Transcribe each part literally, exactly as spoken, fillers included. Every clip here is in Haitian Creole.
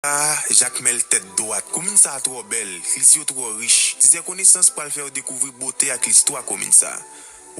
Ah, Jakmèl tèt dwat. Komin sa a twò bèl, kilti yo twò rich. Tizè Konesans pral fè w dekouvri bote ak listwa komin sa a.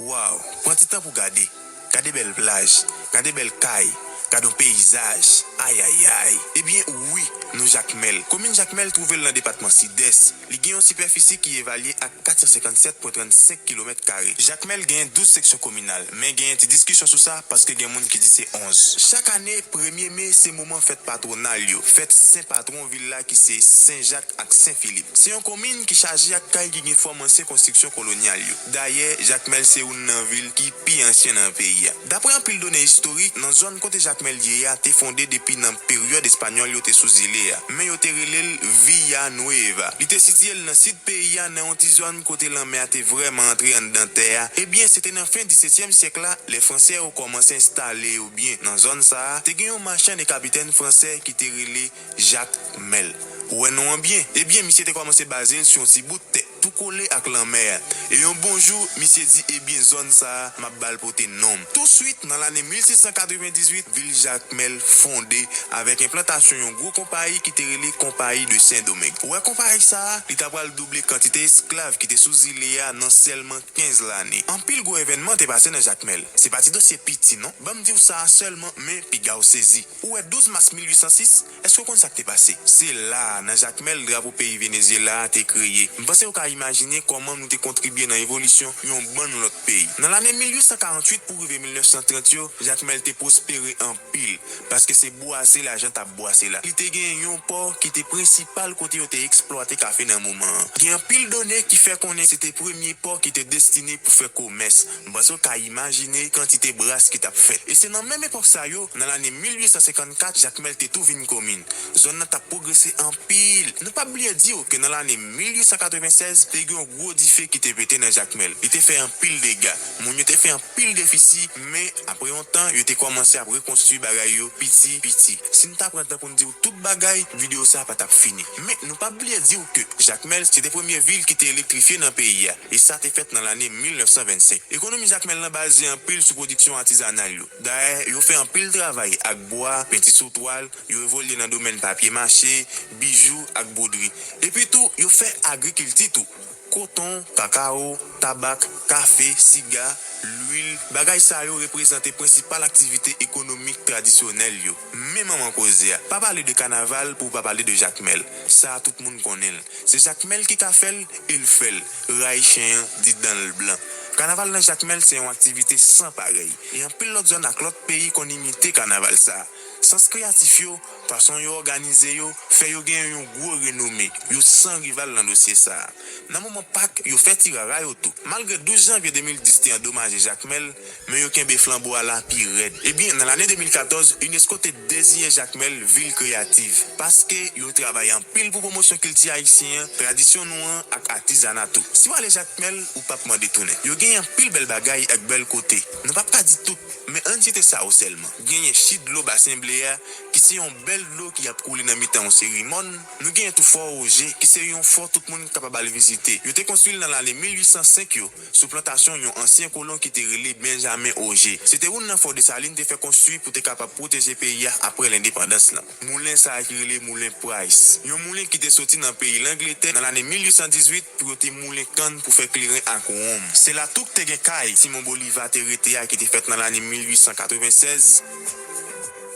Waw, pran ti tan pou gade. Gade bèl plaj, gade bèl kay, gade yon peyizaj. Ayayay. Ebyen, wi, nou Jakmèl. Komin Jakmèl twouve l nan depatman Sidès. Li gen yon sipèfisi ki evalye a kat san senkannsèt pwen trannsenk kilomèt kare. Jakmèl genyen douz seksyon kominal, men genyen ti diskisyon sou sa paske gen moun ki di se onz. Chak ane, premye me se moman fèt patwonal yo, fèt sen patwon vil la ki se Sen Jak ak Sen Filip. Se yon komin ki chaje ak kay ki gen fòm ansyen konstriksyon kolonyal yo. Dayè, Jakmèl se youn nan vil ki pi ansyen nan peyi a. Dapre anpil done istorik, nan zòn kote Jakmèl ye a te fonde depi nan peryòd Espanyòl yo te sou zile a, men yo te rele l Villa Nueva. Li te sitiye l nan sid peyi a, nan yon ti zòn kote lanmè a te vrèman antre anndan tè a. Ebyen, se te nan fen disetyèm syèk la, lè Fransè yo kòmanse enstale yo byen nan zòn sa a, te gen yon machann e kapitèn fransè ki te rele Jakmèl. Ou wè non an byen? Ebyen, misye te kòmanse baze l sou yon ti bout tè tou kole ak lanmè a. E yon bon jou, misye di, ebyen, zòn sa a, m ap ba l pote non m. Touswit, nan lane mil sis san katrevendizuit, vil Jakmèl fonde avèk enplantasyon yon gwo konpayi ki te rele Konpayi de Sen Domeng. Ou wè konpayi sa a, li ta pral double kantite esklav ki te sou zile a nan sèlman kenz lane. Anpil gwo evènman te pase nan Jakmèl. Se pa ti dosye piti non. Ban m di w sa a sèlman, men piga w sezi. Ou wè douz mas mil uit san sis, èske w konn sa k te pase? Se la a, nan Jakmèl, drapo peyi Venezyela a te kreye. M panse w ka imajine kòman nou te kontribye nan evolisyon yon bann lòt peyi. Nan lane mil uit san karanntuit pou rive mil nèf san trant yo, Jakmèl te pwospere anpil, paske se bwase lajan t ap bwase la. Li te gen yon pò ki te prensipal kote yo te eksplwate kafe nan moman an. Gen anpil done ki fè konnen se te premye pò ki te destine pou fè komès. M panse w ka imajine kantite bras ki t ap fèt. E se nan menm epòk sa yo, nan lane mil uit san senkannkat, Jakmèl te tou vin komin. Zòn nan t ap pwogrese anpil. Nou p ap bliye di w ke nan lane mil uit san katrevennsèz, te gen yon gwo dife ki te pete nan Jakmèl. Li te fè anpil dega. Moun yo te fè anpil defisi, men apre yon tan, yo te kòmanse ap rekonstwi bagay yo piti piti. Si n ta pran tan pou n di w tout bagay, videyo sa a pa t ap fini. Men nou p ap bliye di w ke Jakmèl se te premye vil ki te elektrifye nan peyi a, e sa te fèt nan lane mil nèf san vennsenk. Ekonomi Jakmèl lan baze anpil sou pwodiksyon atizanal yo. Dayè, yo fè anpil travay ak bwa, penti sou twal, yo evolye nan domèn papye mache, bijou ak bwodri. Epi tou, yo fè agrikilti tou. Koton, kakawo, tabak, kafe, siga, lwil, bagay sa yo reprezante prensipal aktivite ekonomik tradisyonèl yo. Men manman koze a, pa pale de kanaval pou w pa pale de Jakmèl. Sa a tout moun konnen l. Se Jakmèl ki ka fè l, e l fè l. Ray chen an di dan l blan. Kanaval nan Jakmèl se yon aktivite san parèy. E anpil lòt zòn ak lòt peyi konn imite kanaval sa a. Sans kreyatif yo, fason yo òganize yo, fè yo gen yon gwo renome. Yo san rival nan dosye sa a. Nan moman Pak, yo fè ti rara yo tou. Malgre douz janvye de mil dis te andomaje Jakmèl, men yo kenbe flanbo a la pi rèd. Ebyen, nan lane de mil katòz, unesco te deziyen Jakmèl vil kreyativ, paske yo travay anpil pou pwomosyon kilti ayisyen an, tradisyon nou an ak atizana tou. Si w ale Jakmèl, ou p ap mande tounen. Yo genyen anpil bèl bagay ak bèl kote. Nou p ap ka di tout, men ann site sa yo sèlman. Genyen chi dlo Basen Ble a, ki se yon bèl dlo ki ap koule nan mitan yon seri mòn. Nou genyen tou Fò Oje, ki se yon fò tout moun kapab al vizite. Yo te konstwi l nan lane mil uit san senk yo, sou plantasyon yon ansyen kolon ki te rele Benjamin Oje. Se te youn nan fò Desalin te fè konstwi pou te kapab pwoteje peyi a apre lendepandans lan. Moulen sa a ki rele Moulen Price, yon moulen ki te soti nan peyi Langletè nan lane mil uit san dizuit pou yo te moulen kann pou fè kleren ak wonm. Se la tou k te gen kay Simon Boliva te rete a ki te fèt nan lane mil uit san katrevennsèz.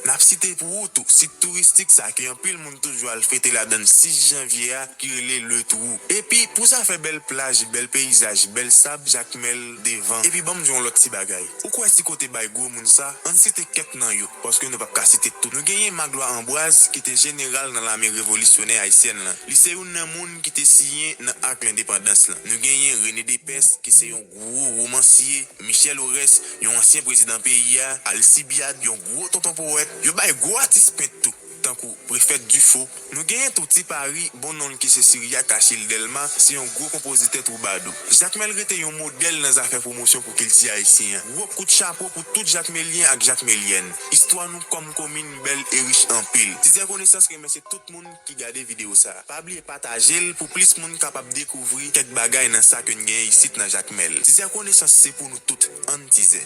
N ap site pou ou tou sit touristik sa ke anpil moun toujou al fete ladan l sis janvye a, ki rele Le Trou. Epi, pou zafè bèl plaj, bèl peyizaj, bèl sab, Jakmèl devan. Epi, ban m di w yon lòt ti bagay. Ou kwè ti kote bay gwo moun sa? Ann site kèk nan yo, paske nou p ap ka site tout. Nou genyen Maglwa Anbwaz, ki te jeneral nan lame revolisyonè ayisyèn lan. Li se youn nan moun ki te siyen nan ak lendepandans lan. Nou genyen René Dépès, ki se yon gwo womansye, Michel Orès, yon ansyen prezidan peyi a, Alcibiade, yon gwo tonton powèt. Yo bay gwo atis pent tou, tankou Prefèt Dufo. Nou genyen tou Ti Pari, bon non l ki se Cyriaque Achille Delma, se yon gwo konpozitè twoubadou. Jakmèl rete yon modèl nan zafè pwomosyon pou kilti ayisyen an. Gwo kout chapo pou tout Jakmelyen ak Jakmelyèn. Istwa nou kòm komin bèl e rich anpil. Tizè Konesans remèsye tout moun ki gade videyo sa a. Pa bliye pataje l pou plis moun kapab dekouvri kèk bagay nan sa ke n genyen isit nan Jakmèl. Tizè Konesans se pou nou tout. Ann tizè.